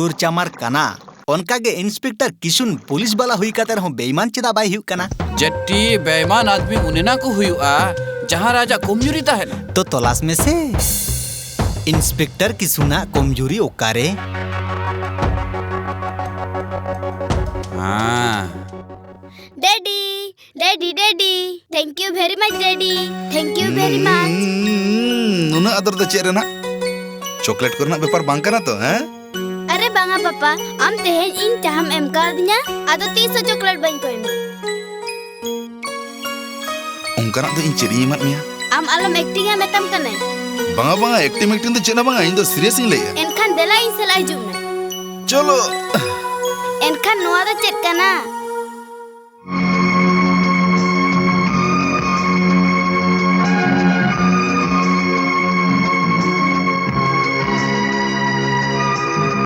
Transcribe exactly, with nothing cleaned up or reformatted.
ᱪᱳᱨ ᱪᱟᱢᱟᱨ ᱠᱟᱱᱟ᱾ ᱚᱱᱠᱟ ᱜᱮ ᱤᱱᱥᱯᱮᱠᱴᱚᱨ ᱠᱤᱥᱩᱱ ᱯᱩᱞᱤᱥ ᱵᱟᱞᱟ ᱦᱩᱭ ᱠᱟᱛᱮ ᱨᱮᱦᱚᱸ ᱵᱮᱭᱢᱟᱱ ᱪᱮᱫᱟᱜ ᱵᱟᱭ ᱦᱩᱭᱩᱜ ᱠᱟᱱᱟ? ᱡᱮᱴᱤ ᱵᱮᱭᱢᱟᱱ ᱟᱫᱢᱤ ᱩᱱᱤᱱᱟ ᱠᱚ ᱦᱩᱭᱩᱜᱼᱟ, ᱡᱟᱦᱟᱸ ᱨᱮ ᱟᱡᱟᱜ ᱠᱚᱢᱡᱩᱨᱤ ᱛᱟᱦᱮᱱᱟ᱾ ᱛᱚ ᱛᱚᱞᱟᱥ ᱢᱮᱥᱮ, ᱤᱱᱥᱯᱮᱠᱴᱚᱨ ᱠᱤᱥᱩᱱᱟᱜ ᱠᱚᱢᱡᱩᱨᱤ ᱚᱠᱟᱨᱮ? ᱦᱮᱸ᱾ ᱰᱮᱰᱤ, ᱰᱮᱰᱤ, ᱰᱮᱰᱤ, thank you very much, ᱰᱮᱰᱤ, thank you very much. ᱦᱩᱸ, ᱱᱩᱱᱟᱹᱜ ᱟᱫᱚᱨ ᱫᱚ ᱪᱮᱫ ᱨᱮᱱᱟᱜ? ᱪᱚᱠᱞᱮᱴ ᱠᱚᱨᱮᱱᱟᱜ ᱵᱮᱯᱟᱨ ᱵᱟᱝ ᱠᱟᱱᱟ ᱛᱚ, ᱦᱮᱸ? ᱟᱨᱮ ᱵᱟᱝᱟ ᱯᱟᱯᱟ, ᱟᱢ ᱛᱮᱦᱮᱧ ᱤᱧ ᱪᱟᱦᱟᱢ ᱮᱢ ᱠᱟᱣᱫᱤᱧᱟ, ᱟᱫᱚ ᱛᱤᱥ ᱦᱚᱸ ᱪᱚᱠᱞᱮᱴ ᱵᱟᱹᱧ ᱠᱚᱭ ᱢᱮᱭᱟ᱾ ᱚᱱᱠᱟᱱᱟᱜ ᱫᱚ ᱤᱧ ᱪᱮᱫ ᱤᱧ ᱮᱢᱟᱫ ᱢᱮᱭᱟ? ᱟᱢ ᱟᱞᱚᱢ ᱮᱠᱴᱤᱝᱟ ᱢᱮᱛᱟᱢ ᱠᱟᱹᱱᱟᱹᱧ᱾ ᱵᱟᱝᱟ, ᱵᱟᱝᱟ, ᱮᱠᱴᱤᱝ ᱢᱮᱠᱴᱤᱝ ᱫᱚ ᱪᱮᱫ ᱦᱚᱸ ᱵᱟᱝᱟ, ᱤᱧ ᱫᱚ ᱥᱤᱨᱤᱭᱟᱥ ᱤᱧ ᱞᱟᱹᱭᱮᱫᱼᱟ᱾ ᱮᱱᱠᱷᱟᱱ ᱫᱮᱞᱟ ᱤᱧ ᱥᱟᱞᱟᱜ ᱦᱤᱡᱩᱜ ᱢᱮ᱾ ᱪᱚᱞᱚ᱾ ᱮᱱᱠᱷᱟᱱ ᱱᱚᱣᱟ ᱫᱚ ᱪᱮᱫ ᱠᱟᱱᱟ?